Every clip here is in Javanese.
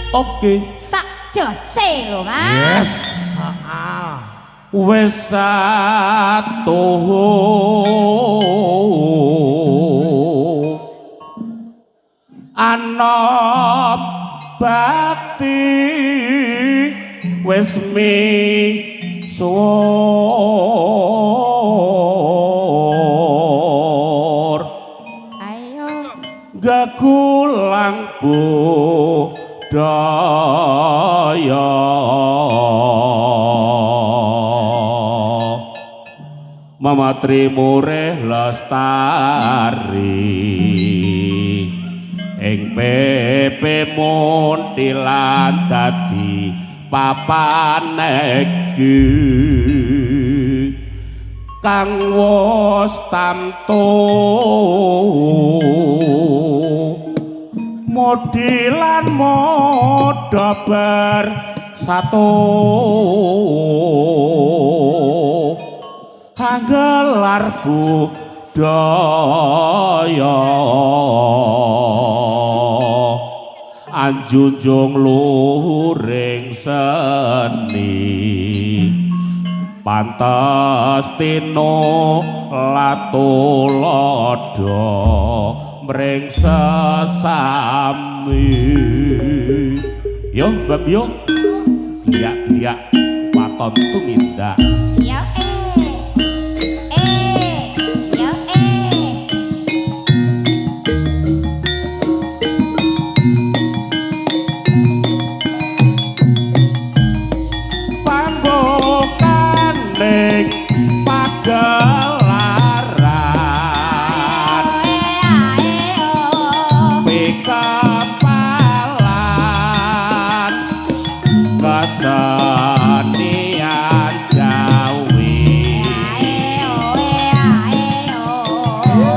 Oke. Sak jose lho, Mas. Yes. Wis satuhu anom bakti wis misuwur Ayo. Gagulang budaya Mamatri murih lestari ing pepe muntilan dadi papan egi kang wis tamtu modilan modha bersatu hanggelar budaya anjunjung luhuring seni pantes tino latulodo mring sesami. Yo bab yo gliak-gliak waton tumindak. Ya ya Pambukaning pagelaran pikepalan kesenian Jawi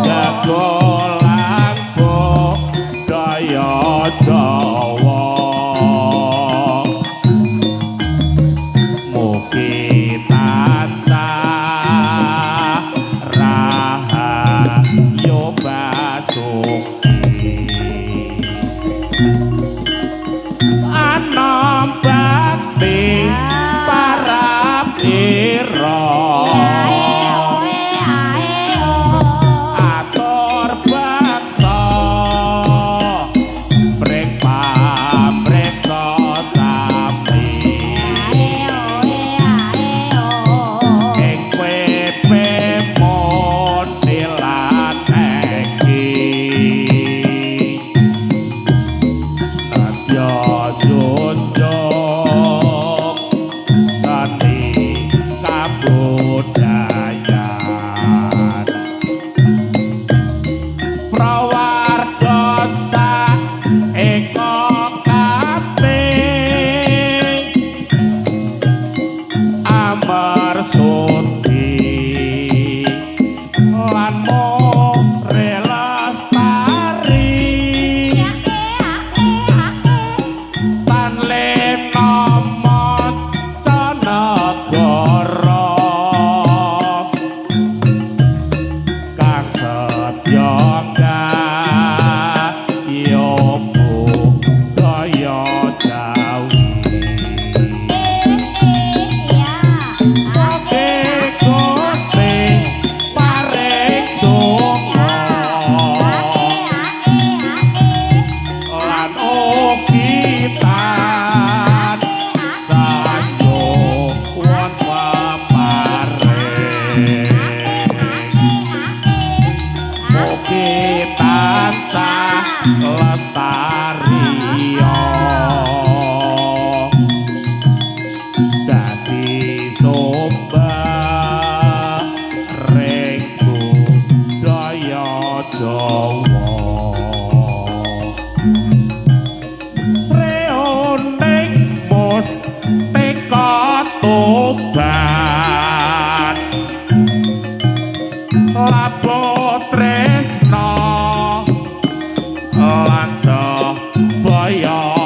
gegolang budaya Jawa mugi tansah rahayu basuki anom bakti para pira atur baksa pring pamreksa sami ing pepe muntilan eki nadya junjung seni kabudayan prawarga eka kate amersudi lan more lestari tan lena maca negara kang setya gayo budaya Jawi. Mugi Gusti paring donga lan ugi tansah nyuwun peparing mugi tansah lestari dadi sumber ring budaya Jawa. Sreoning mustika Tuban labo tresna lan sebaya.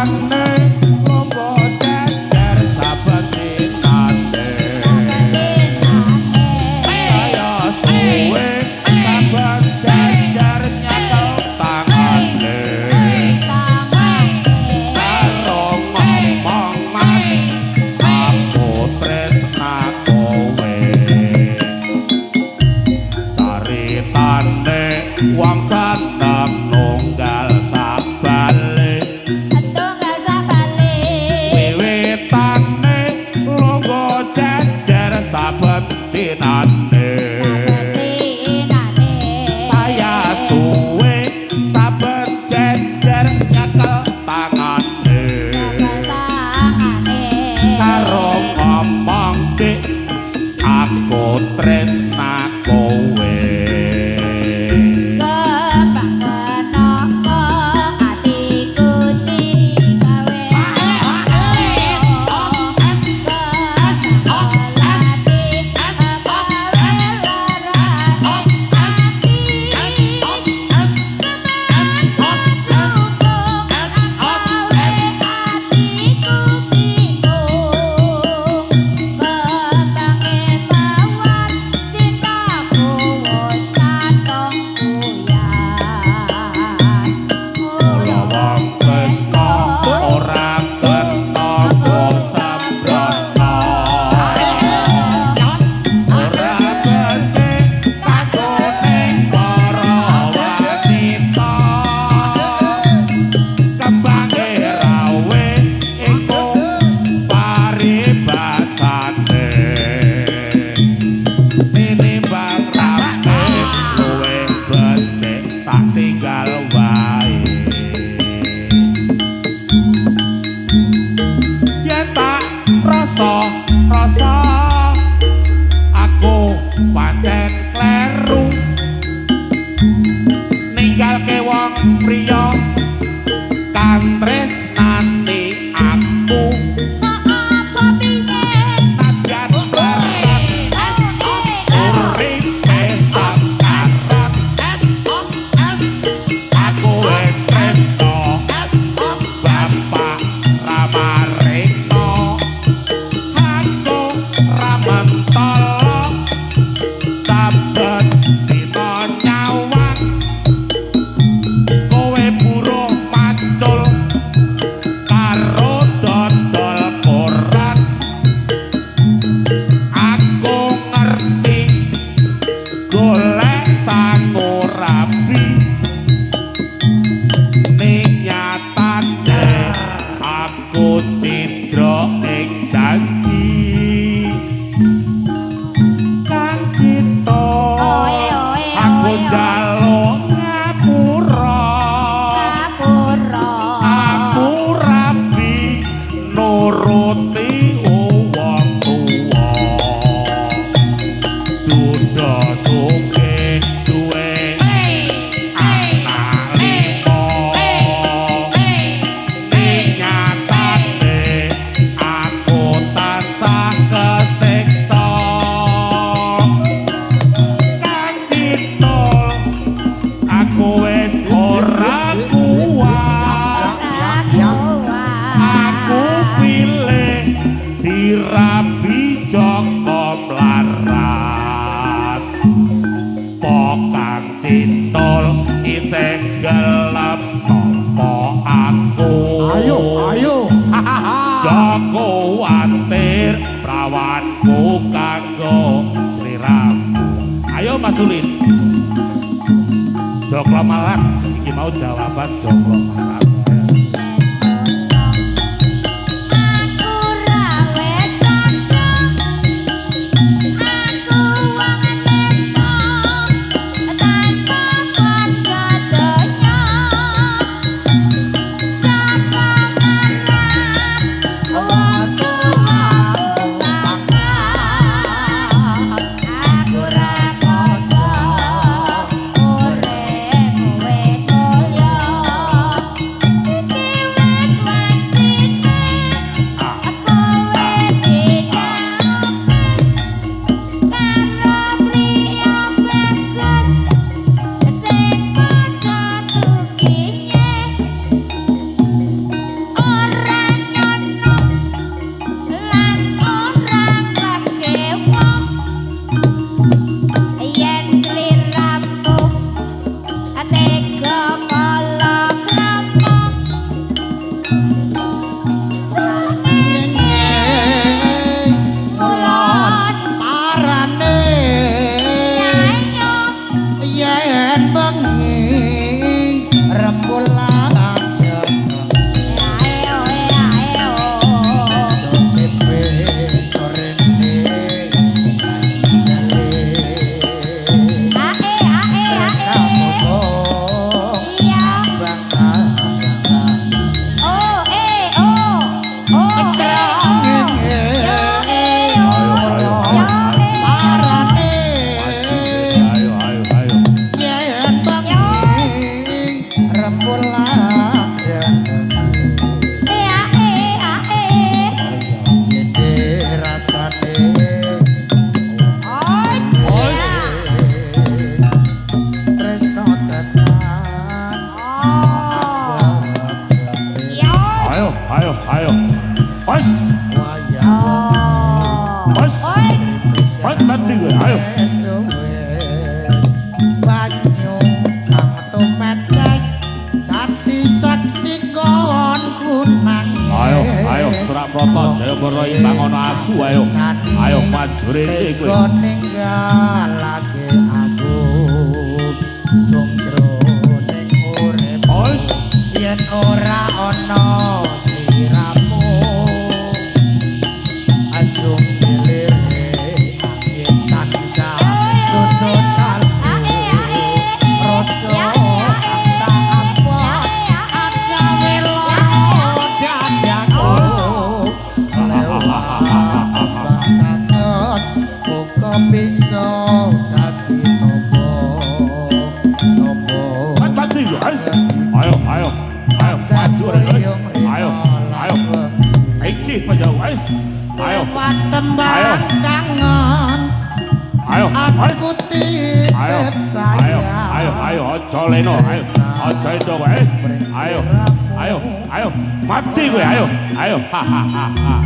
Wiwitane lomba jejer saben dinane. Saya suwe saben jejer nyekel tangane. Karo ngomong mas aku tresna kowe. Caritane wong seneng nunggal sabale. Tunggal sabale. Wiwitane longgo jejer saben dinane. Saben dinane. Saya suwe saben jejer nyekel tangane. Nyekel tangane. Karo ngomong dik aku tresna kowe. Kembang kenapa atiku digawe Kula wong tresna ora kena sembrono. Ora becik kanggo para wanita. Kembange rawe iku paribasane. Tinimbang rabe luwih becik tak tinggal wae. Yen tak rasa rasa aku pancen kleru ninggalke wong priya kang tresnani aku. Nadyan mlarat uripe sakarat aku wis tresna Bapak Ramarena. Aku ramentala saben dina nyawang kowe buruh macul karo dodol koran. Aku ngerti golek sangu rabi ning nyatane aku cidra ing janji. Kang Cito Oe, oe, aku oe, oe. njaluk ngapura. Aku rabi nuruti wong tuwa. Duda sugih duwe anak lima. Ning nyatane aku tansah kesiksa. Kang Cito aku wis ora kuat. Aku pilih dirabi Joko mlarat. Po Kang Cintol isih gelem nampa aku. Ayo, ayo. Joko wantir prawanku kanggo sliramu. Ayo Mas Ulin. Joko Malang iki mau jawaban Joko Malang. Aku ra wis kandha, aku wong nesta tanpa kanca donya. Jaka ngarep wong tuwa kakak. Aku ra koso urip wis mulya. Ngulon parane yen bengi rembulan Ayo ayo ayo. Ayo ayo ayo. Os os os mati kowe ayo. Banyu kang tumetes dadi saksi kon kunang. Ayo ayo Suraprata Jayabara imbang ana aku ayo. Ayo maju rene kowe. Tega ninggalake aku jroning urip Os yen ora ana sliramu asung milire angin tansah tutut rasa tak apa agawe lara dadaku lewat kangen muga bisa dadi tombo tombo mati kowe. Os. Ayo ayo ayo maju rene. Ayo ayo. Iki pajau os. Ayo lewat tembang kangen ayo os. aku titip Ayo ayo sayang ayo ayo aja leno ayo aja endo kowe. Ayo ayo ayo mati kowe ayo ayo ha ha ha ha.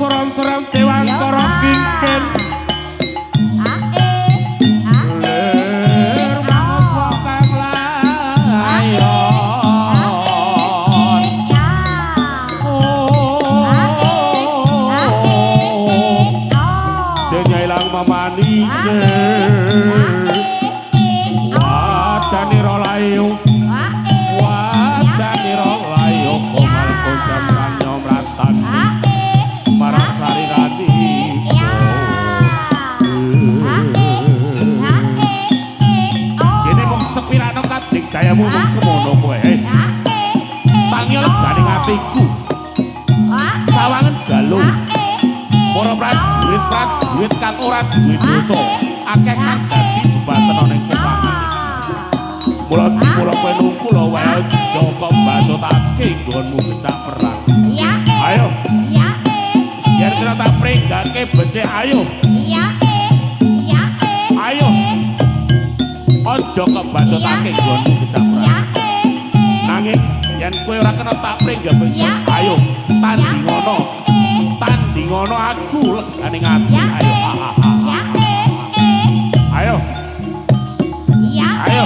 Seram-seram Dewangkara kingkin lir manungsa kang layon. Dene ilang memanise wadanira layu wadanira layu komal koncam kanyomratan marang sarirani. Jene mung sepirano kadik dayamu mung semono kowe. Tangi legane atiku sawangen galuh para prajurit-prajurit kang ora duwe dosa akeh kang dadi bebaten ana ing pepangan. Mula dimula kowe nungku lho wae aja kok bacotake nggonmu becak perang. Ayo yen kena tak pringgake becik ayo. Ayo aja kok bacotake nggonmu becak perang. Nanging yen kowe ora kena tak pringgake becik ayo tandingono. Tandingono aku legane ati ayo. Ayo. Ayo.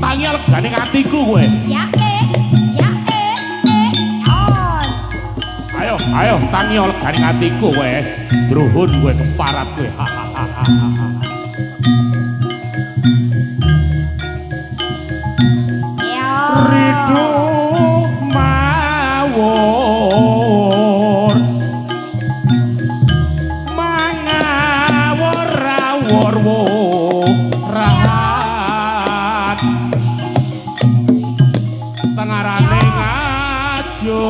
Tangi legane atiku kowe. Ayo, ayo tangi legane atiku kowe. Druhun kowe keparat kowe. Ridu mawur mangawur awur rahat tengarane ngajurit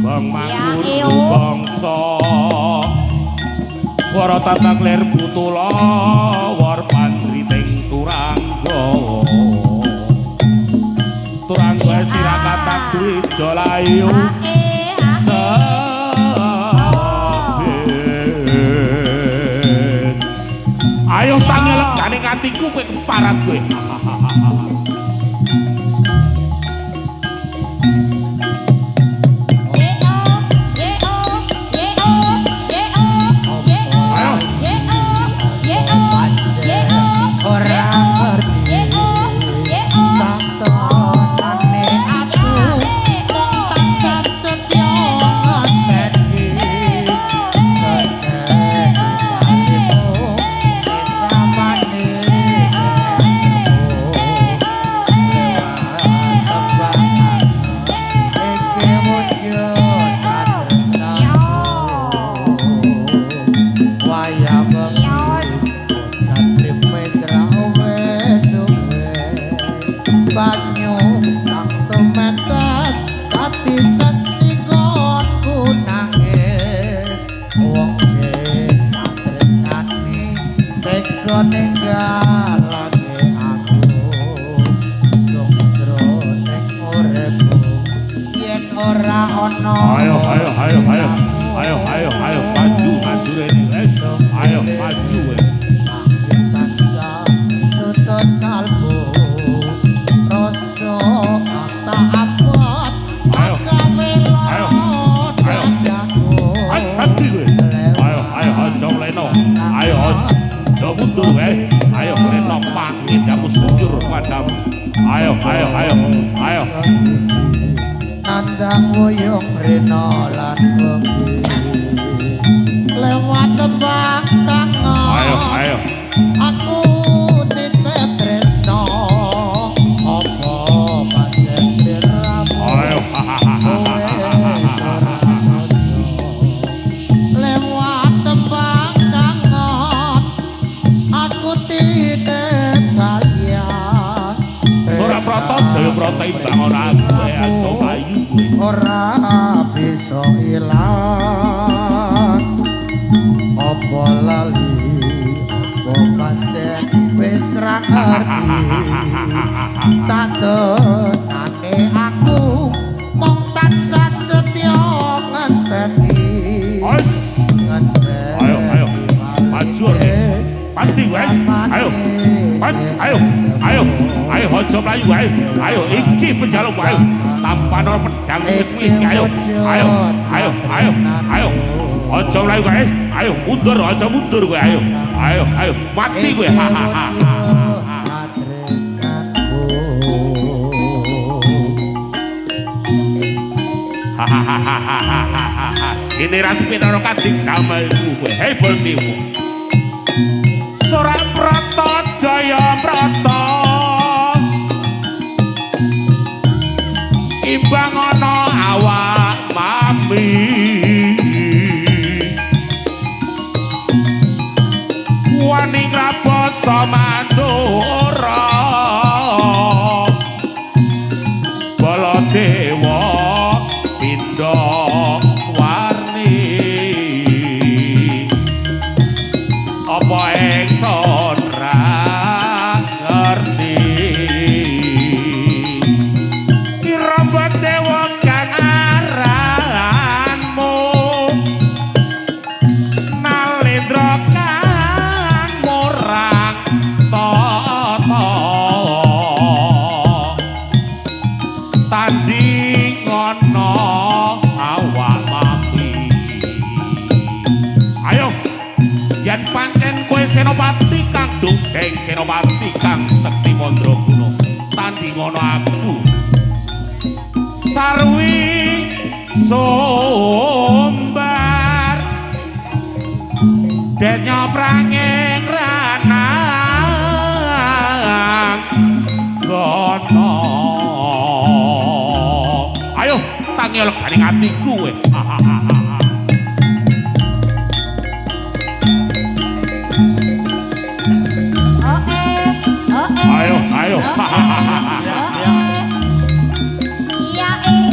gong manguru bangsa swara tatak lir putula war pandriting turangga turangga sirakatak dwija layu ayo tangi legane atiku kowe keparat kowe. banyu kang tumetes dadi seksi nggonku nangis. Wong sing tak tresnani tega ninggalake aku sung jroning uripku yen ora ana. Ayo ayo ayo ayo ayo ayo ayo maju maju rene wes. Ayo maju wes. Tansah tutut kalbu rasa tak abot Ayo. gawe Ayo. lara Ayo. dadaku. Ayo mati kowe. Ayo ayo aja leno. Ayo aja mundur wes. Ayo leno pangit aku sujur padamu. Ayo ayo ayo ayo. Nandang wuyung rena lan wengi lewat tembang kangen. Ayo ayo. Aku titip tresno apa pancen sliramu Ayo. wis ora rasa. Lewat tembang kangen aku titip sayang. Ora Prata Jaya Prata imbang ora aku aja payu kowe. Ora bisa ilang apa lali apa pancen wis ra ngerti. Satenane aku mung tansah setya ngenteni. Os. Ngenteni Ayo ayo. Maju Orne. Mati wes. Ayo. Mat, ayo. Ayo. Ayo aja mlayu ayo. Ayo iki penjaluk ayo. Tampano pedang wis wis ayo. Ayo. Ayo ayo ayo. Aja mlayu kowe. Ayo mundur aja mundur kowe ayo. Ayo ayo mati kowe. Hahaha. Hahaha. Ini rasipinara kadik damelku kowe. Hei Boltimu. Sorak Prata Jaya Prata. Imbang ana awak mami. Wani ngrabasa mandura. Baladewa pindha warni. Apa ingsun ra ngerti? Ira dewa kang aranmu Nalendra kang murang tata. Tanding ana awak mami. Ayo yen pancen kowe senopati kang dongeng senopati kang sekti mandraguna tanding ana aku sarwi sumbar denya pranging ranang gono. Ayo tangi leganing atiku kowe. Ayo ayo. Ya eh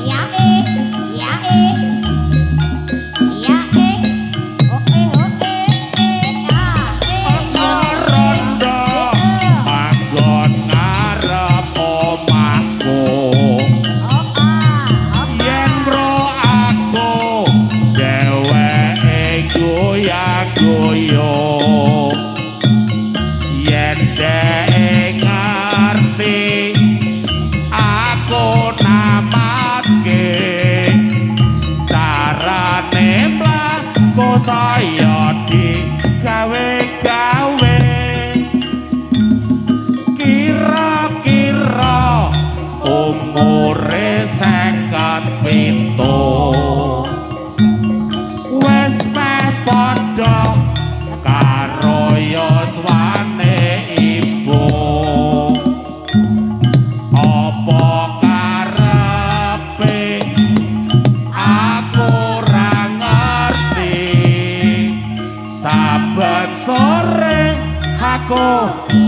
ya eh ya eh ya eh o eh o eh eh a eh Rondo manggon ngarep omahku o a yen bro aku dheweke goyang-goyo yen dhek ngerti aku namatke carane mlaku saya digawe-gawe kira-kira umure 57 wis meh padha karo yoswane ibu. Apa karepe aku ora ngerti saben sore aku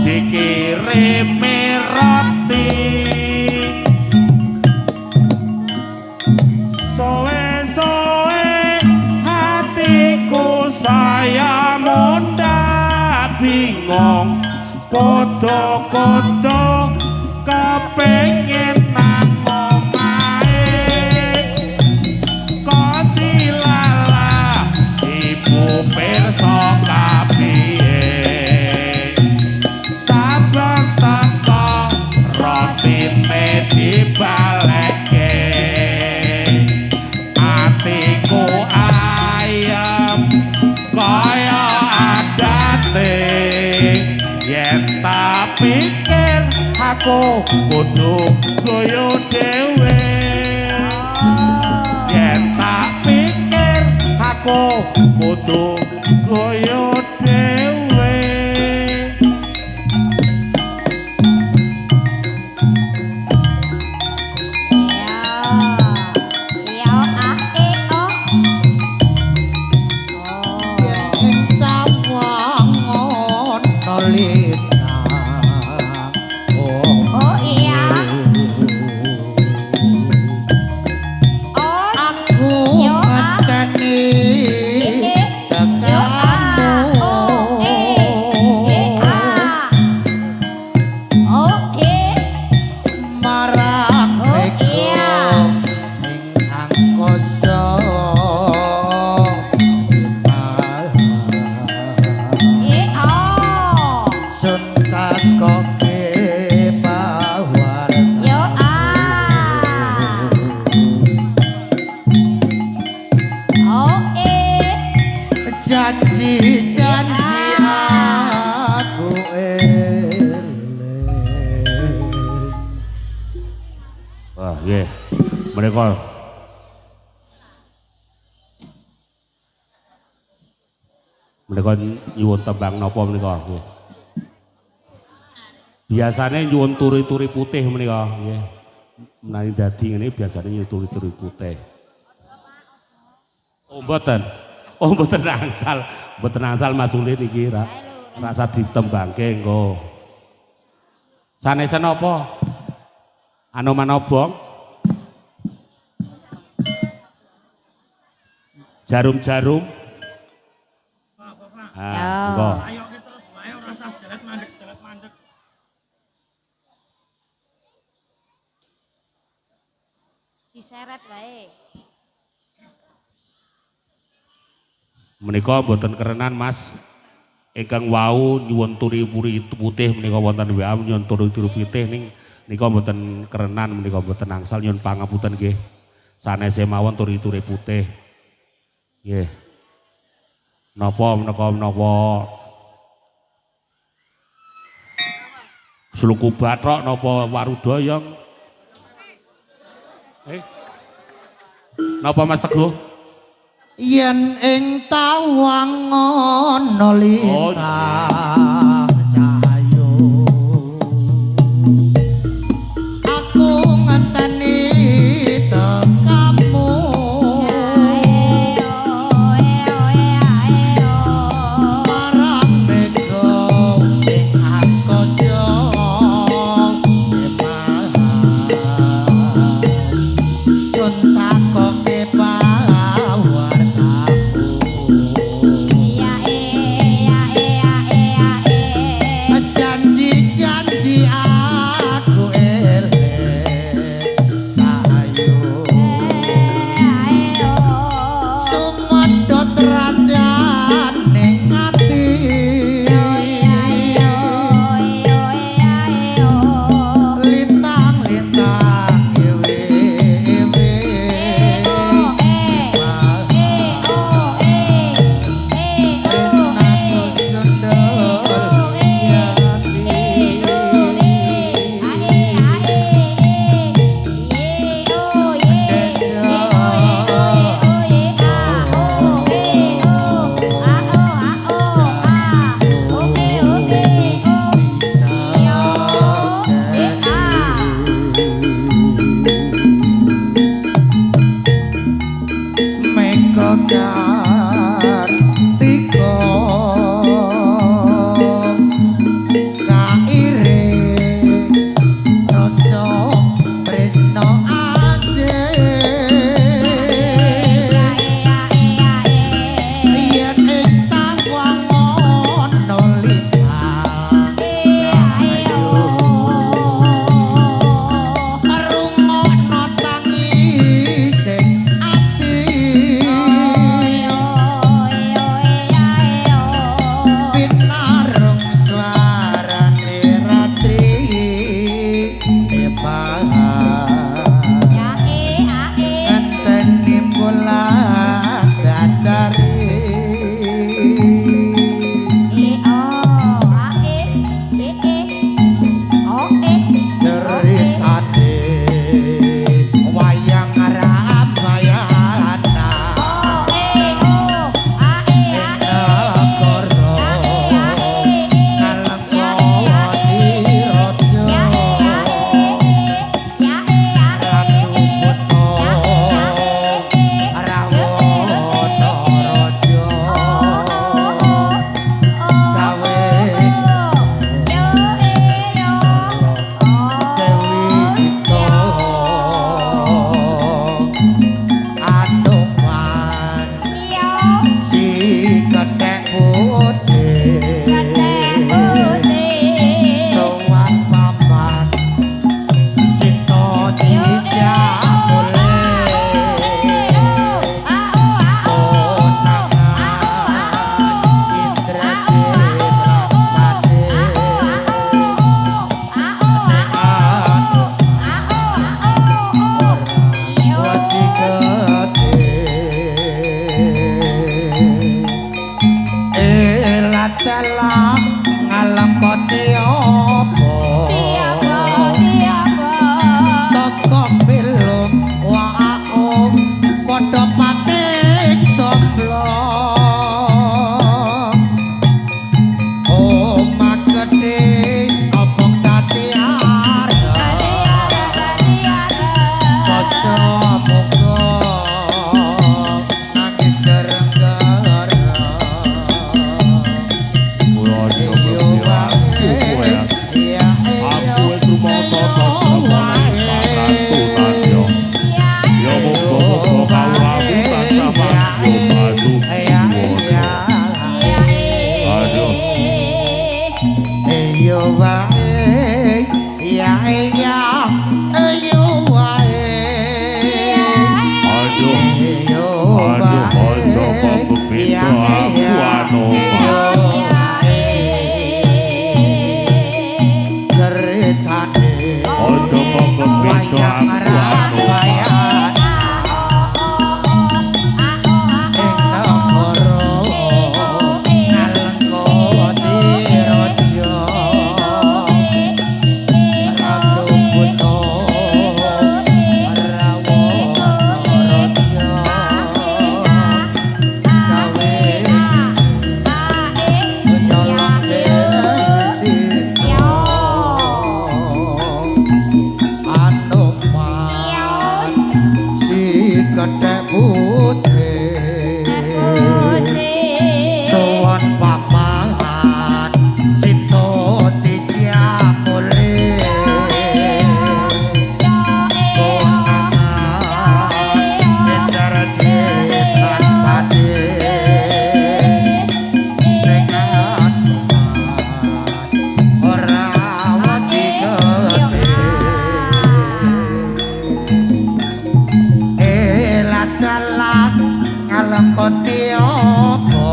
dikirimi roti. Padha-padha kepengin nang omahe kok dilala ibu pirsa kapiye saben teko rotine dibalekke atiku ayem kaya adate yen tak pikir aku kudu guyu dhewe yen tak pikir aku kudu guyu dhewe. Ya a e o. Yen tawang ana lintang. Oh iya. Oh. Aku Yo, a. ngenteni E, Yo a tekamu. O e E a O e Marang Oh, mega iya. ing angkasa. E o. Sun takoke pawarta. Yo a. O e. Janji-janji aku eling. Wah, nggih. Menika menika nyuwun tembang napa menika nggih. Biasane nyuwun turi-turi putih menika nggih. Menawi dadi ngene biasane nyuwun turi-turi putih. Oh mboten. Oh mboten angsal. Mboten angsal Mas Ulin iki ra. Rasa ditembangke engko. Sanesen apa? Anoman obong? Jarum-jarum? Ah, Ya. monggo. Ayo kita terus wae ora usah sedelet mandek sedelet mandek. Diseret wae. Menika mboten kerenan Mas. Ingkang wau nyuwun turi-turi putih menika wonten WA nyuwun turi-turi putih ning nika mboten kerenan menika mboten angsal nyuwun pangapunten nggih. Sanese mawon turi-turi putih. Nggih. Napa menika menapa Sluku bathok napa warudoyong? Eh. Napa Mas Teguh? Yen ing tawang ana lintang cahaya, aku ngenteni tekamu. Marang mega ing angkasa sun takoke pawartamu. Janji-janji aku eling cahayu sumedhot rasane ati lintang-lintang ewe-ewe tresnaku sundel ati. Mega Kartika kairing rasa tresna asih yen ing tawang ana lintang cahaya. tandya. Ya muga-muga kawulaku tansah mangga basuki wana. Aduh. Eyo wae, ya ya, eyo wae. Aduh. Eyo Aduh, aja kok bebeda aku Anoman. Ceritane Aja kok bebeda aku Anoman. Ing negara Ngalengkati raja Ratu Buta Rawana raja gawe nyolong Sita Anoman si kethek putih sowan paman Sita dijamule konangan Indrajit pati ning Anoman ora wedi gedhe. Eladalah ngalengkoti apa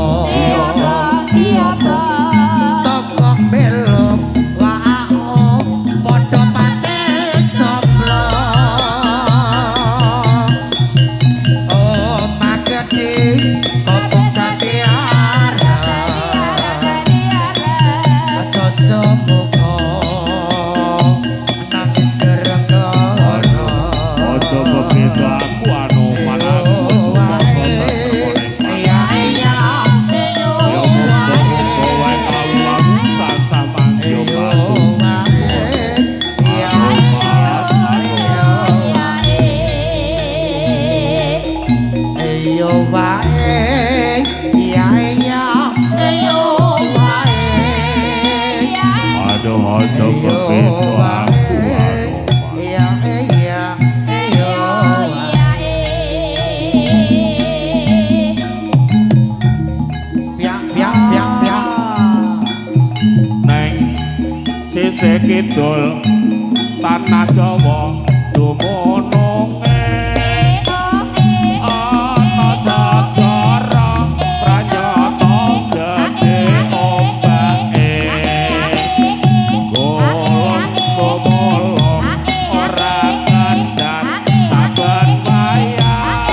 tokoh belum wao padha pate coplok oh magedhe kopong dadi arang semoga nangis gara-gara. Aja bebeda aku Anoman, aku sumarsa Iya iya Ya muga-muga wae kawulaku tansah mangga basuki wana. Anoman, Anoman. Eyo wae, iya iya, eyo wae. Aduh, aja bebeda aku Anoman. Iya iya, eyo wae. Piak piak piak piak. Neng sisih kidul tanah Jawa dumununge ana segara pranyata gedhe ombake golong kumulung ora kendhat saben wayah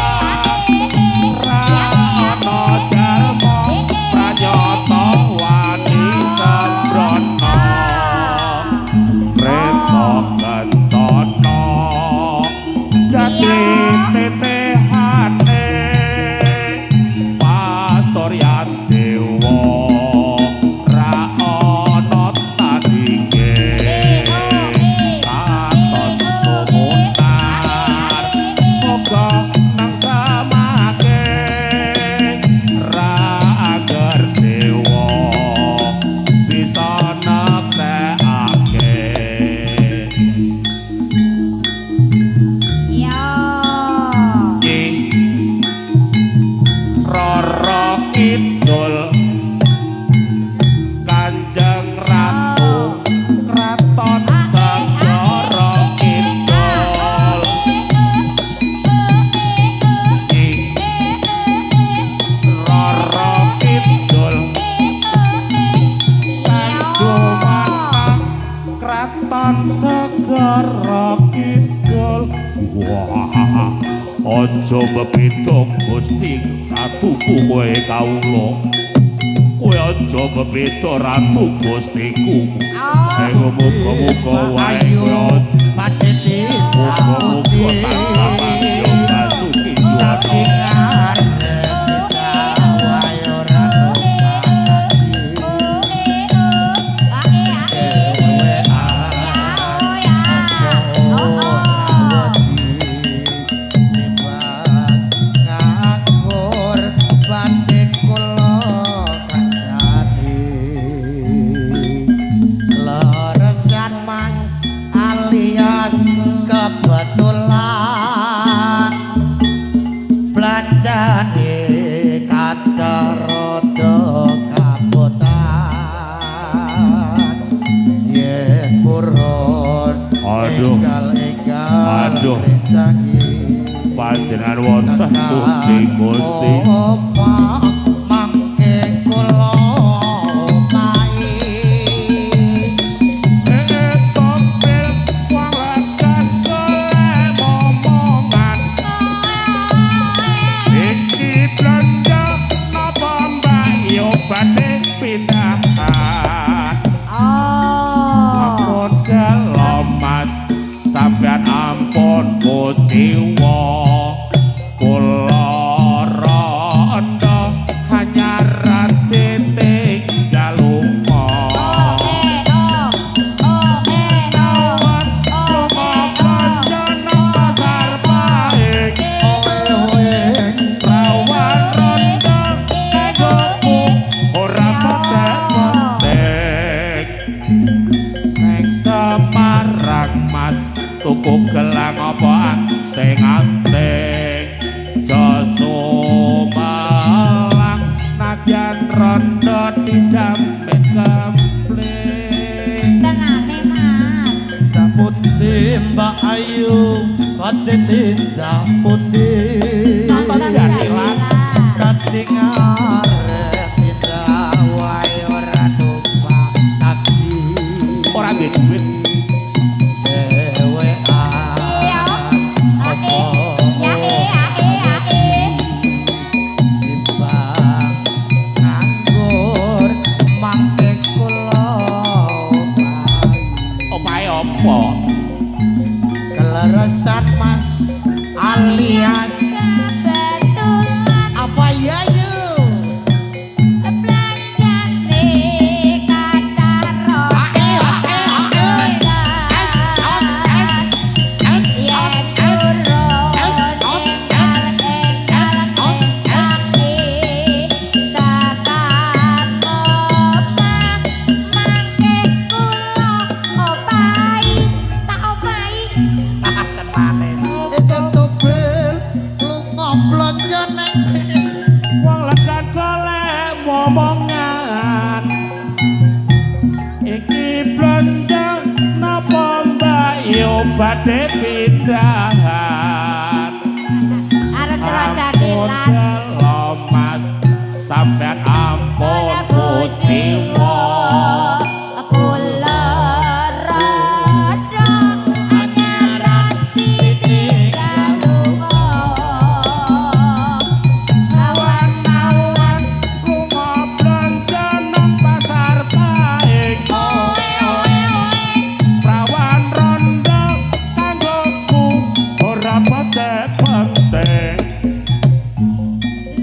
ra ana jalma pranyata wani sembrono Kreta kencana dadi tetehane pasuryan dewa ra ana tandinge katon sumunar muga nang samake ra angger dewa bisa neksekake. Nyi Rara Kidul Kanjeng Ratu Kraton Segara Kidul Nyi Rara Kidul Tanjumanang Kraton Segara Kidul. Wah, aja bebeda Gusti Ratuku kowe kawula. Kowe aja bebeda Ratu Gustiku. Ayo muga-muga wae kowe Pateti muga-muga tansah mangga basuki juwana. Mas alias kep Aduh. Enggal-enggal Aduh. Rencangi. Panjenengan wonten pundi Gusti? Omah mangke kula omahi. Tompel wong legan golek momongan. Iki blanja napa Mbak yo badhe pindahan. Oh. Ampun gelo Mas, sampean ampun kuciwa. Kula rondo hanyar ditinggal lunga. Oh eh oh. Oh eh oh. Oh eh oh. Blanja nang pasar Pahing. Oe oe. Rawan rondo kanggoku ora petek-petek. Neng Semarang Mas tuku gelang apa anting-anting. Joso Malang nadyan rondo dijamin kempling. Tenane Mas. Tindak pundi Mbak Ayu badhe tindak pundi? Nonton jathilan. Katingare tindak wae ora numpak taksi. Ora duwe duit. Dhewean. Iya. Ae. Ya e ae ae. Timbang nganggur mangke kula omahi. Omahe apa? Keleresan Mas alias Kebetulan apa ya yu? belanjane kathah Ae, ae, ae. S os S S os S S os S S os S. Tobel lunga blanja nang Wong legan golek momongan. Iki blanja napa Mbak yo badhe pindahan. Arep Ampun gelo Mas, sampean ampun kuciwa. Kula rada anyaran ditinggal lunga. Awan-awan Lunga blanja nang pasar Pahing. oe oe oe. Prawan rondo kanggoku ora petek-petek.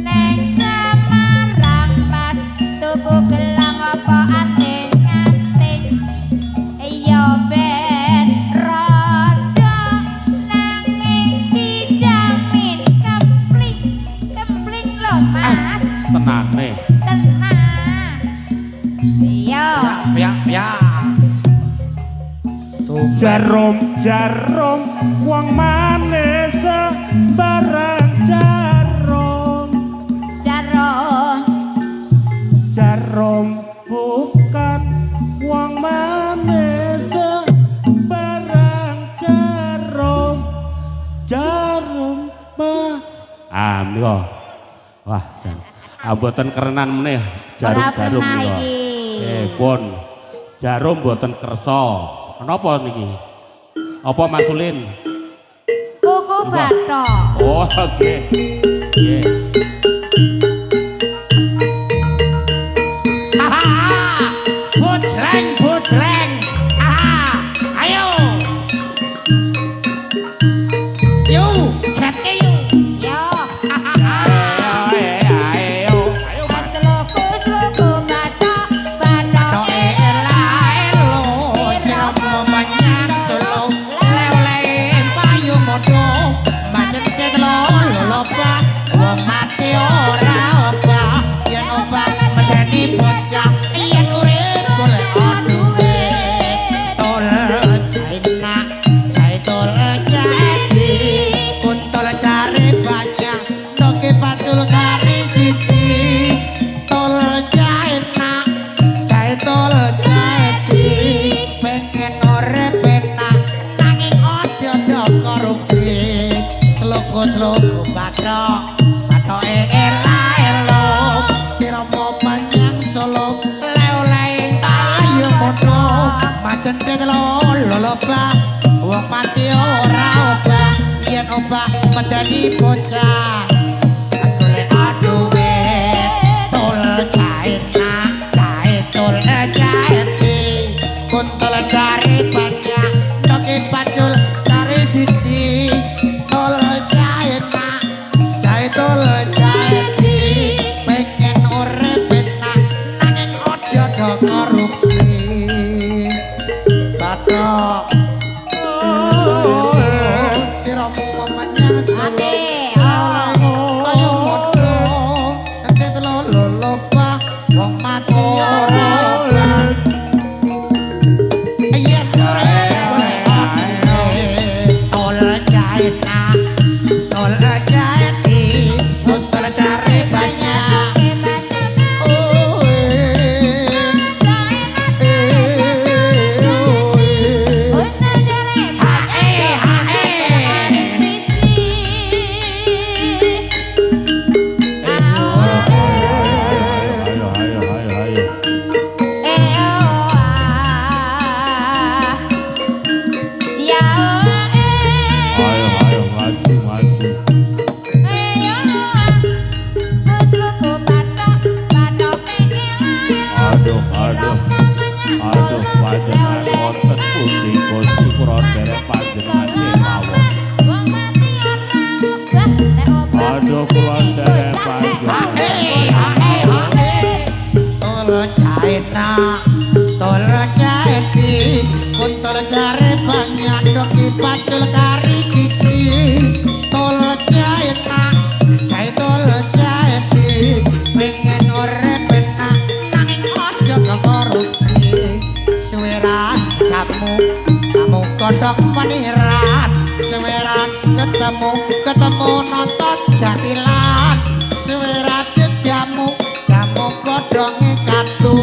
Neng Semarang Mas tuku gelang apa anting-anting. Ya ben rondo nanging dijamin kempling. Kempling lho Mas. Tenane. Tenang. Iya. Piak piak. Tumben. Jarum jarum wong manis sembarang jarum. Jarum. Jarum bukan wong manis sembarang jarum. Jarum mah. Ah menika. Wah, jan. Ah mboten kerenan meneh jarum-jarum Ora pernah menika. iki. Pun. Jarum mboten kersa. Kenapa niki? Apa Mas Ulin? Kuku bathok. Oh, nggih. Nggih. Hahaha. Bocleng bocleng. Haha. Ayo. Yo, ketke yo. Yo. Ayo, ayo, ayo Mas. Sluku sluku bathok bathok Toke ela elo siramu menyang Solo. Lele payu moto macet lolo loba wong Slogo bathok bathoke ela-elo sirama menyang Solo le-le ayo padha macendhet lolobah wong mati ora obah yen obah medeni bocah golek duwit tol jae jae tol jae kontol jare banyak noke pacul kare siji tol jae jae tol jae pengen urip enak nanging aja do korupsi bathok siramu menyang Solo ayo padha ente lolobah wong mati ora obah yen urip tol jae tol jae tol jare banyak. Ayo ayo ayo ayo. Ayo ayo maju maju. Aduh aduh. Aduh panjenengan wonten pundi Gusti kula derek panjenengan kemawon. Aduh kula derek panjenengan. Tol jae tol jae kontol jare banyak doki pacul kari siji tol jae jae tol jae pengen urip enak nanging aja korupsi suweran jamu jamu kodhok peniran suweran ketemu ketemu nonton jatilan suweran jamu jamu kodhonge katu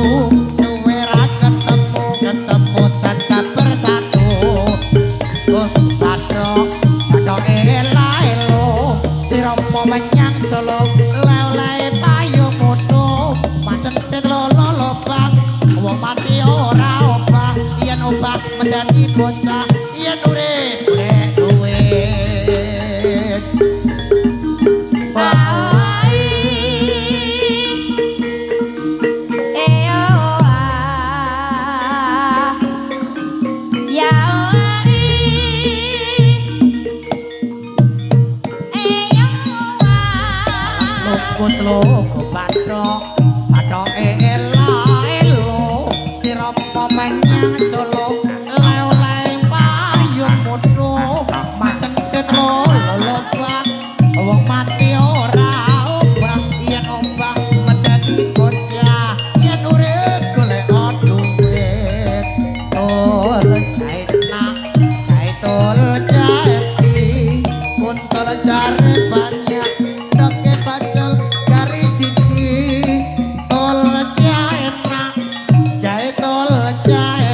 suweran ketemu ketemu tetap bersatu bathok bathoke ela-elo sirama menyang Solo le-le payung mutu macentet lolobah wong mati ora obah yen obah medeni bocah yen urip golek duit. Slogo bathok bathoke ela-elo sirama menyang Solo le-le payung mutu macendhet lolobah wong mati ora obah yen obah medeni bocah yen urip golek duit tol jae jae tol jae kontol jare banyak doke pacul kari siji tol jae jae tol jae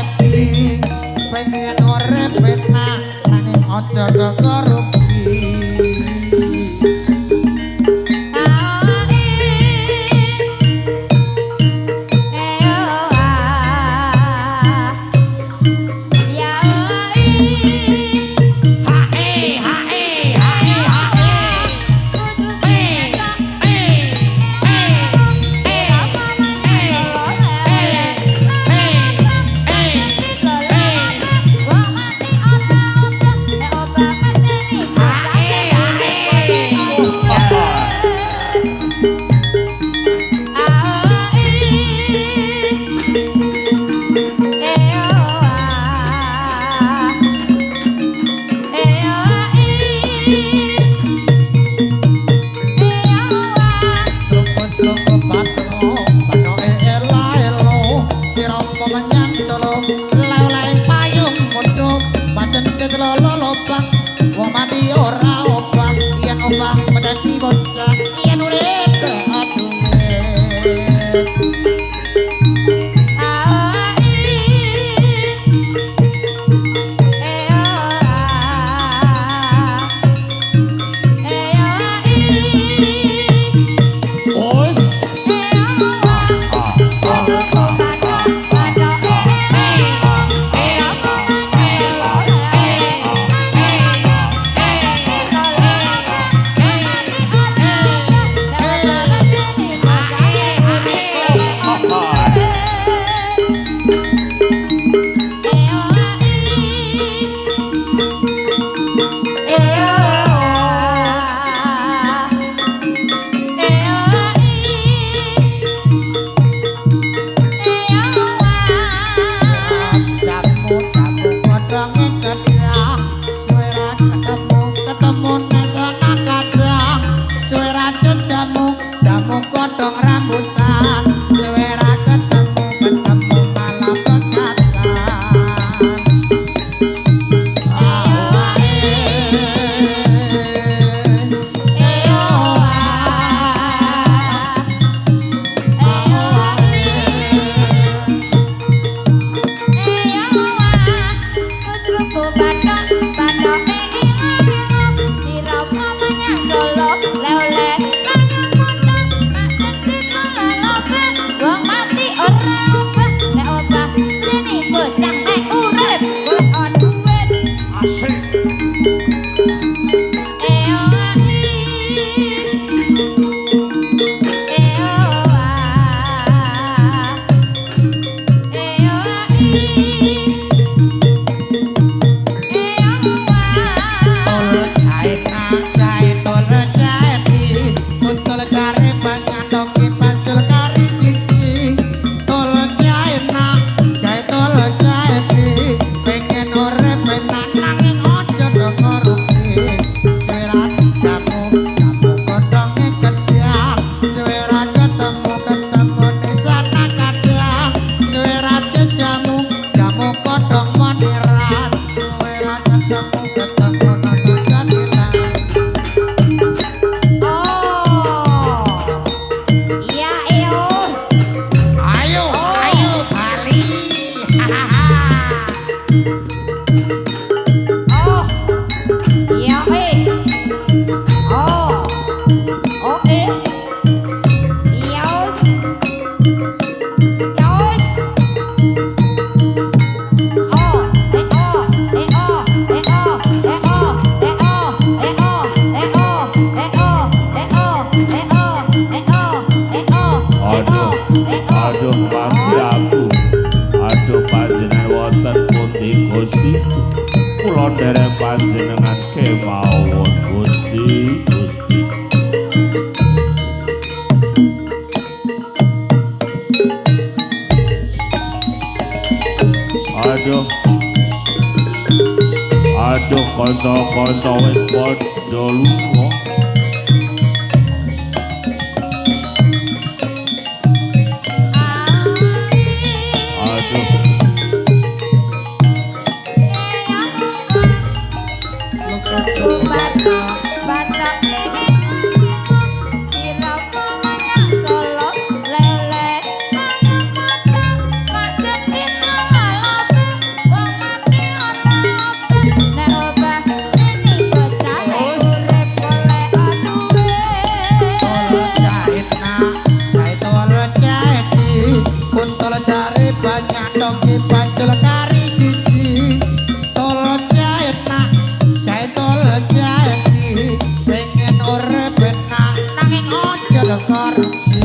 pengen urip enak nanging aja do korupsi. Lolobah wong mati ora obah yen obah medeni bocah yen urip duit. Jaenak jae tol jaeti untul jare panyandoki pancul kari siji. Tol jaenak jae tol jaeti pengen urip enak nanging aja do korupsi. Suwe jamu jamu godhonge gedhang suwe ra ketemu ketemu sana kadang suwe ra jamu jamu godhong moniran suwe ra ketemu ketemu nono jatilan. Oh. Iya, Eos. Ayo ayo Bali. Oh. Iya, eh. Oh. Oh, eh. Iya, Os. Ya, Os. Oh, eh, oh, eh, oh, eh, oh, eh, oh, eh, oh, eh, oh, eh, oh, eh, oh, eh, oh, eh, oh, eh, oh, eh, oh, eh, Aduh, oh, eh, oh. aduh mati aku. Aduh panjenengan wonten pundi Gusti? Kula nderek panjenengan kemawon Gusti, Gusti. Aduh. Aduh kanca-kanca wis padha lunga. Aduh. Tol jaenak jae tol jaeti untul jare banyandoki pancul kari siji. Tol jaenak jae tol jaeti pengen urip enak nanging aja do korupsi.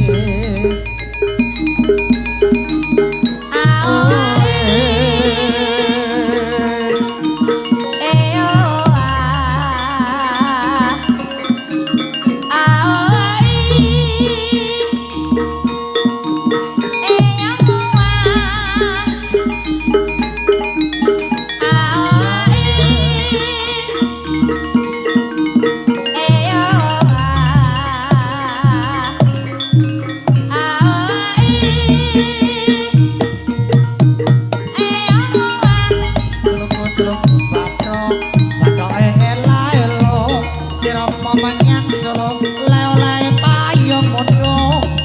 Sluku-sluku bathok bathoke ela-elo sirama menyang Solo le-ole payung mudho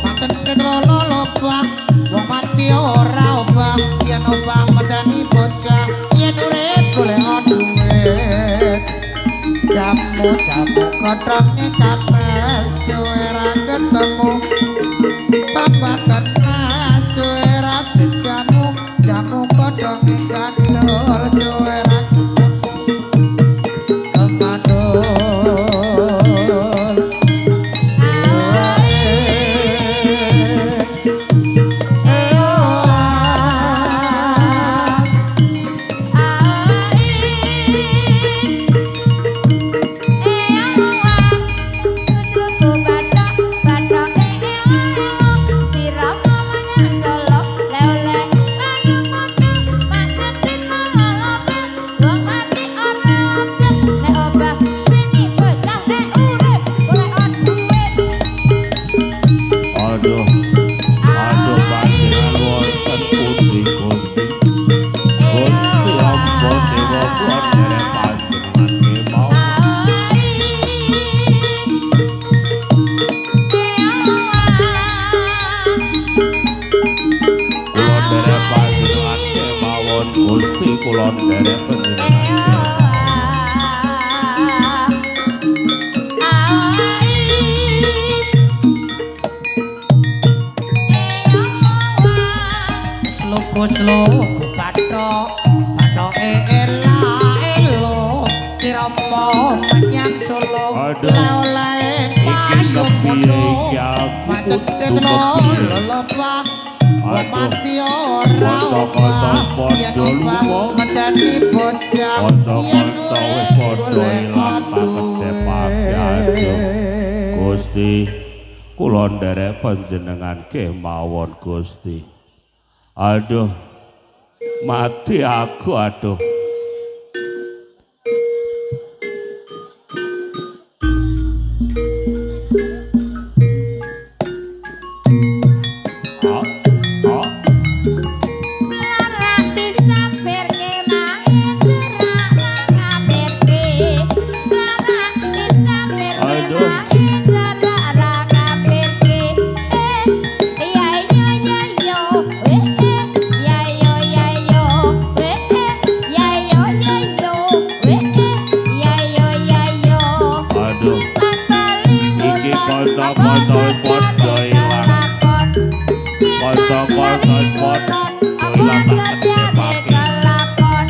pancen ketrolo lobah wong mati ora obah yen obah medeni bocah yen urip golek duit. Jamu jamu godhonge kates suwe ra ketemu tambah kenas suwe ra jamu jamu godhonge gandol suwe ra ketemu kemandul. Aduh. Aduh panjenengan wonten pundi Gusti? Gusti ampun dewa kula nderek panjenengan kemawon. Kula nderek panjenengan kemawon Gusti, kula nderek panjenengan kemawon. Sluku-sluku bathok bathoke ela-elo sirama menyang Solo Aduh. le-ole Iki payung kepiye mudho iki aku pancen kudu ketro kepiye? lelebah Wong Aduh. mati ora Kanca-kanca obah wis padha yen obah lunga. medeni bocah yen Kanca-kanca wis urip padha golek ilang tak duit. kedepake. Gusti, kula nderek panjenengan kemawon Gusti. Aduh, mati aku aduh.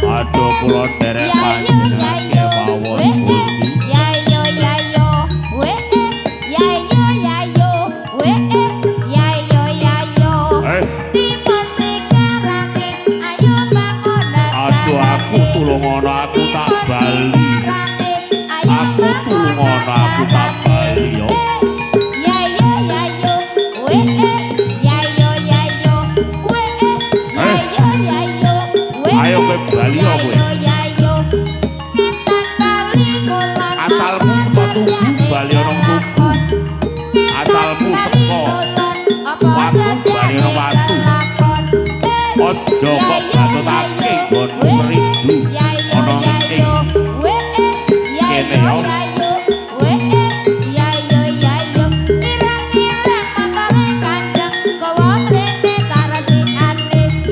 Aduh, kula nderek panjenengan kemawon Gusti. Aduh, aku tulungono aku tak bali. Aku tulungono aku tak bali yo. Ayo kowe bali yo kowe. Asalmu saka tugu bali ana tugu. Asalmu saka watu bali ana watu. Aja kok bacotake nggonmu meridu ana ing kene yo.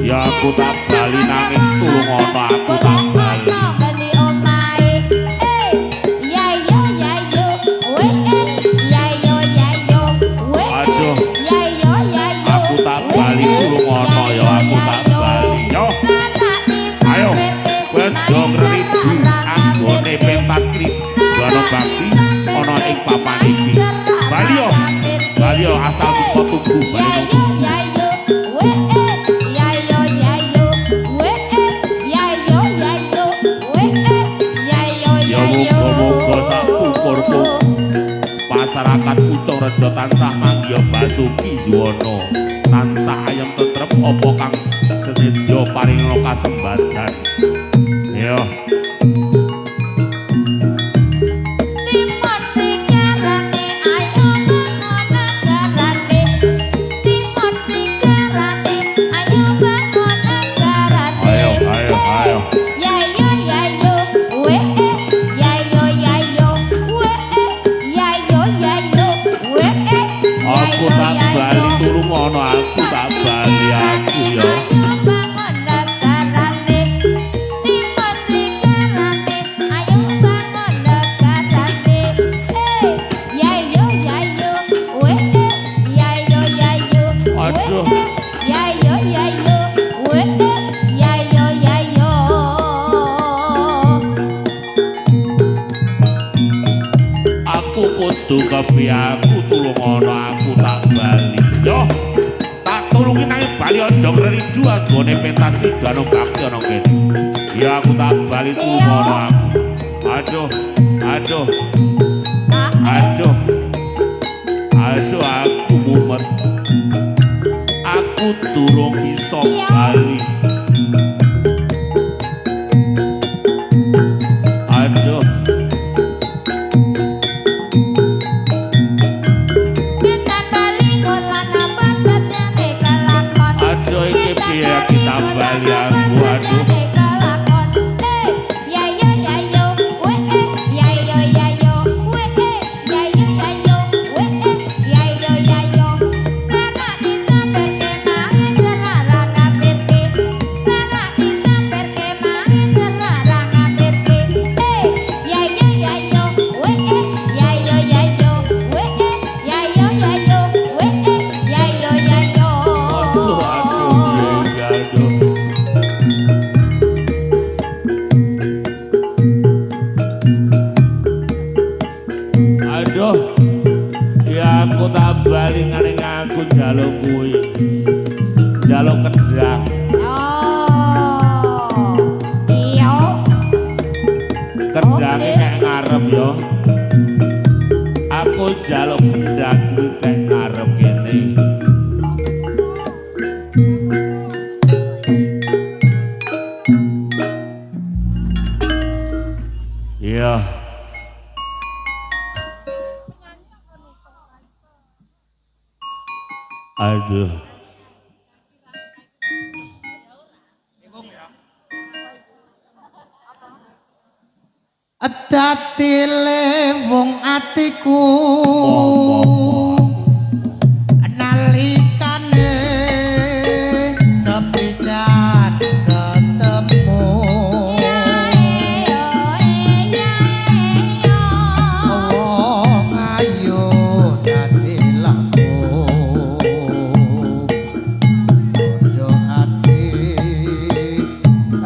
Ya aku tak bali nanging tulungono aku tak bali. Aduh, aku tak bali tulungono ya aku tak bali yo. Ayo, kowe aja ngridu anggone pentas Kridana Bakti ana ing papan iki. Bali yo, bali yo asalmu saka tugu bali nang tugu. Muga-muga sak pupurku masyarakat Pucangrejo tansah manggiha basuki yuwana, tansah ayem tentrem apa kang senedya paringa kasembadan. Yo. Ayo, ayo, ayo. Aku tak bali tulungono aku tak bali aku ya. Aduh. Aku kudu kepiye aku tulungono aku tak bali. Yo, tak tulungi nanging bali aja ngridu anggone pentas Kridana Bakti ana kene. Ya aku tak bali tulungono aku. Aduh, aduh. Aduh. Aduh aku mumet. Aku durung bisa bali. Aduh. Aduh iki piye kita bali aku aduh. Aduh, aduh, iya, aduh. Aduh, ya aku tak bali ngene aku njaluk kuwi. Njaluk kendang. Oh. Iya. Kendange kayak ngarep yo. Aku Aku njaluk kendang kuwi tek ngarep kene. Iya. Aduh. Dadi lewung atiku nalikane sepisan ketemu wong ayu dadi laku bodho ati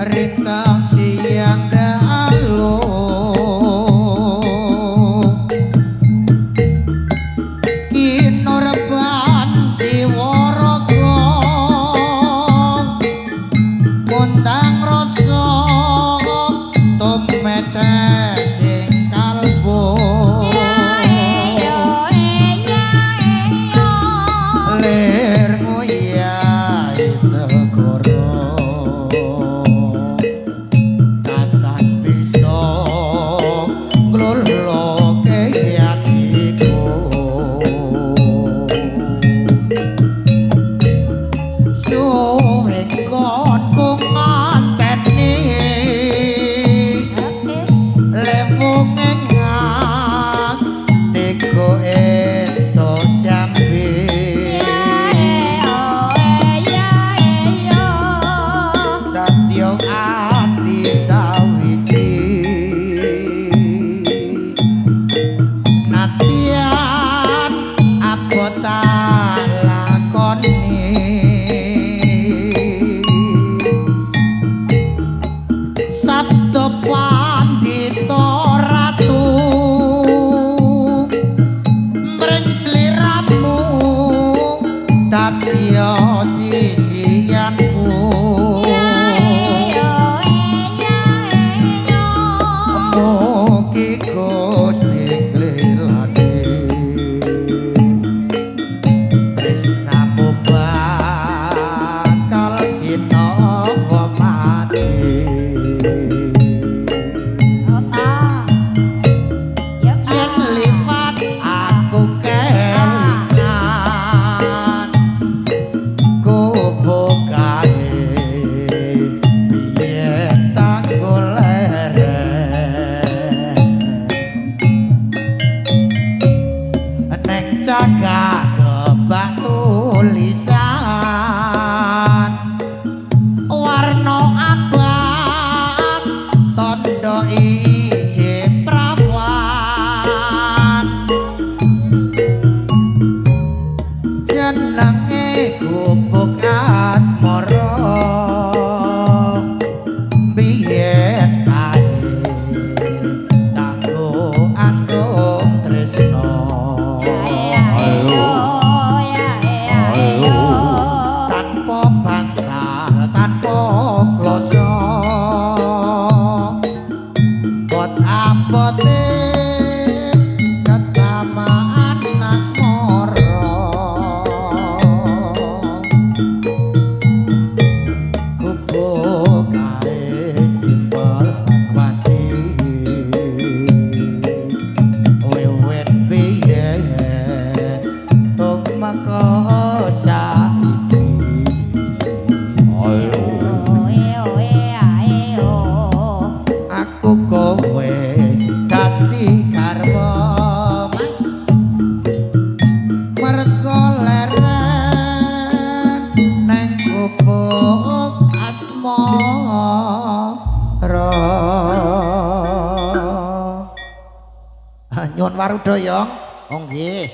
rintang siang dalu kinorban jiwa raga mundang rasa tumetes sing kalbu lir nguyai segara tatan bisa ngloloke atiku suwe konku nganteni lewung atiku entuk jambi dadi ati sawiji natian abot tak lakoni sabda pandhita ratu mring sliramu dadi sisianku mugi Gusti nglilani tresnamu bakal kinawa mati. Yen liwat aku kelingan kubukae biyen tanggul leren neng cagak kebak tulisan warna abang tondo ije prawan jenenge gubuk asmara biyen kae tanggo andung tresno tanpa bantal tanpa kloso bot abote ketamaan asmara gubuk kae timbal wati wiwit biyen tumeka saiki. Aku kowe dadi garwa Mas mergo leren neng gubuk asmara. Nyuwun waruda yong. Oh nggih.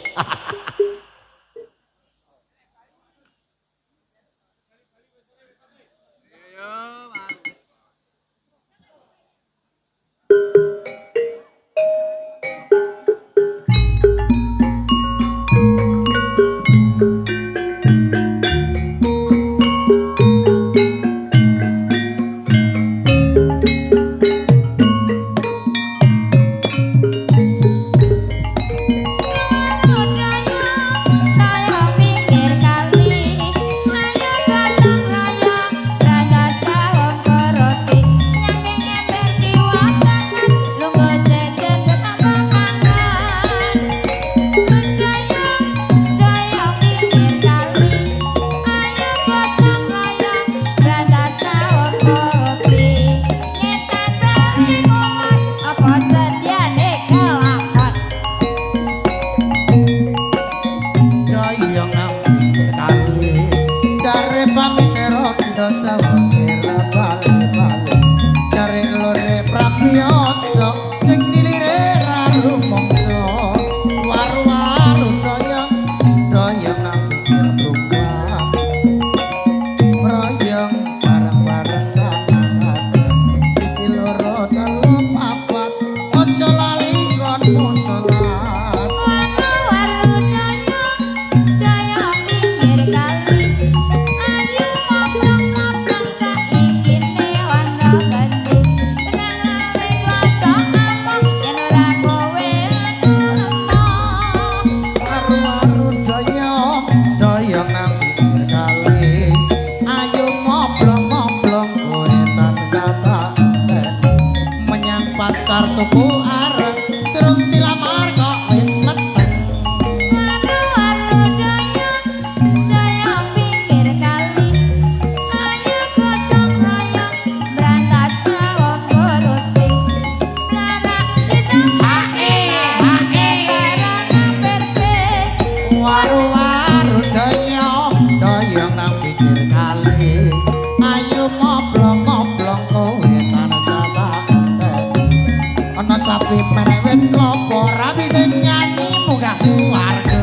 nyanyi munggah suwarga.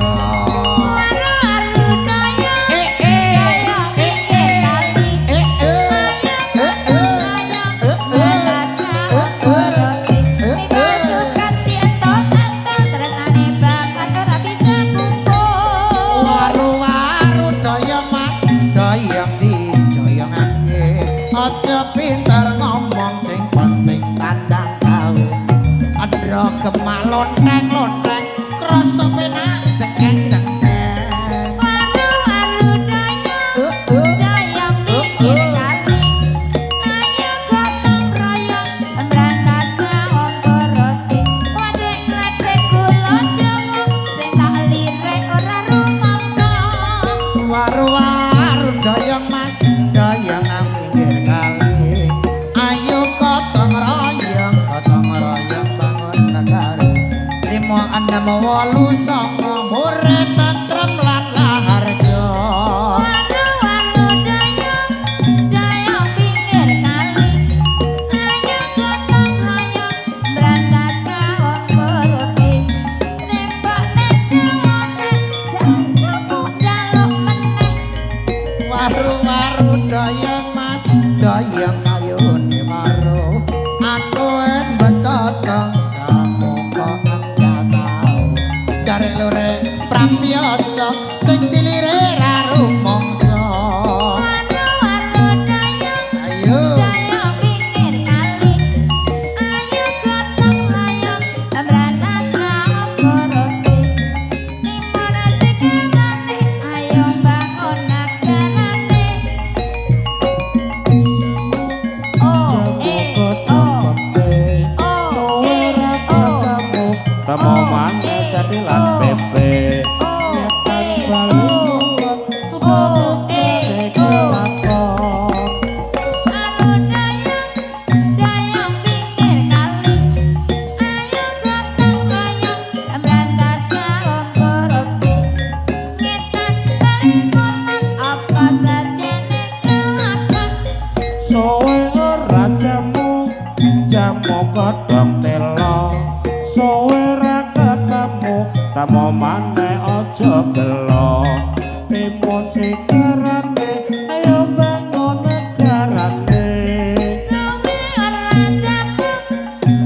Waru-waru daya, Eh eh daya eh pinggir kali. eh eh Ayo eh gotong eh royong, eh berantas kaum korupsi. Mika sukat dientot-entot, tresnane bakat ora bisa kumpul. Waru-waru daya mas daya dijoyongake. Aja pinter ngomong sing penting tandang gawe. Andra gemak lonteng-lonteng krasa penak dengeng-dengeng. Waru-waru daya, Eh eh daya pinggir kali. Ayo gotong royong, berantas kaum korupsi. Wajik gledek gula Jawa, sing tak lirik ora rumangsa. Waru-waru dayang mas dayang nang pinggir kali. Ayo gotong royong bangun negara. 5 6 8 9 mure tentrem lan laharjo. Waru-waru dayang, dayang pinggir kali. Ayo gotong royong, berantas kaum korupsi. Nembak nejawane, jaluk jaluk meneh. Waru-waru dayang mas dayang kayune waru. Aku wis betotong kamu kok enggak tau. Jare lore prambiasa sing dilire ra rumangsa. Waru-waru dayang, Ayo dayang pinggir kali. Ayo gotong royong, berantas kaum korupsi. Timun sekarane, ayo bangun negarane. O E O O E O Temu maneh jathilan pepe. O E O O E O. Anu dayang, dayang pinggir kali. Ayo gotong royong, berantas kaum korupsi. Ngetan balik kulon, apa setyane kelakon. Sowe ora jamu, jamu godhong telo. Sowe ra ketemu, temu maneh aja gelo. Timun sikarane, ayo bangun negarane. Suwe ora jamu,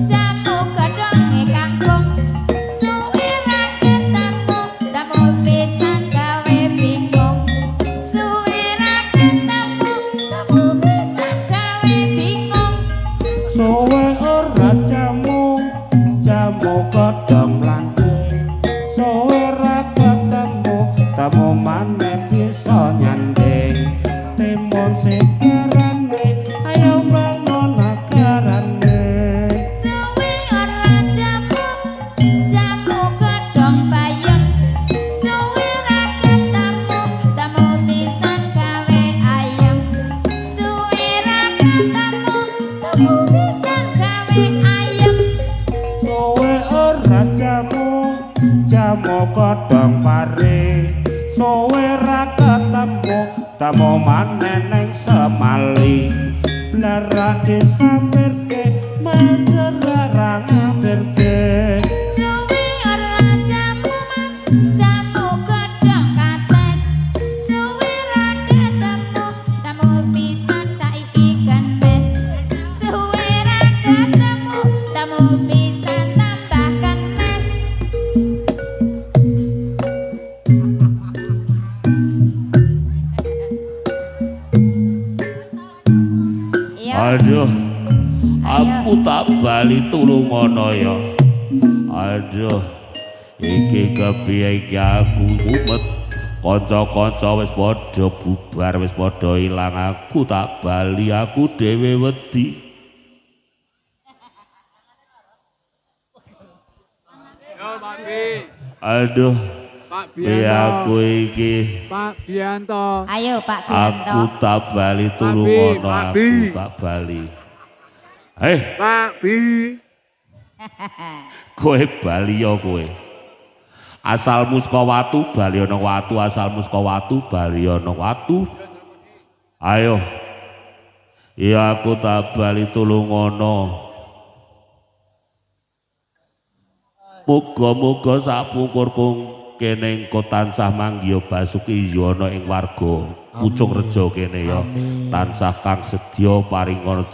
jamu godhonge kangkung. Suwe ra ketemu, temu pisan gawe bingung. Suwe ra ketemu, temu pisan gawe bingung. Sowe ora jamu, jamu godhong mlanding. Sowe ra ketemu, temu maneh bisa nyanding. Timun sikarane, ayo bangun negarane. Suwe ora jamu, jamu godhong bayem. Suwe ra ketemu, temu pisan gawe ayem. Suwe ra ketemu, temu pisan gawe ayem. Sowe ora jamu, jamu godhong pare. Sowe ra ketemu, temu maneh ning semali. Blarak disampirke, majer ra ngampirke. Suwe ora jamu mas, jamu godhong kates. Suwe ra ketemu, temu pisan saiki kenes. Suwe ra ketemu, temu pisan tambah kenes. Iya. Aduh, aku tak bali tulungono ya. Aduh, iki kepiye iki aku mumet. Kanca-kanca wis padha bubar, wis padha ilang, aku tak bali, aku dhewe wedi. Yo Pak Bi, Aduh, Pak piye Bianto, aku iki? Pak Bianto. Ayo Pak Gianto. Aku tak bali tulungono, Pak aku Bi. tak bali. Pak Bi, Kowe bali ya kowe. Asalmu saka watu, bali ana watu, asalmu saka watu, bali ana watu. Ayo. Iya aku tak bali tulungono. Muga-muga sapungkur kung kene engko tansah manggiya basuki ana ing warga Pucung Rejo kene ya. Amin. Tansah kang sedya paringana.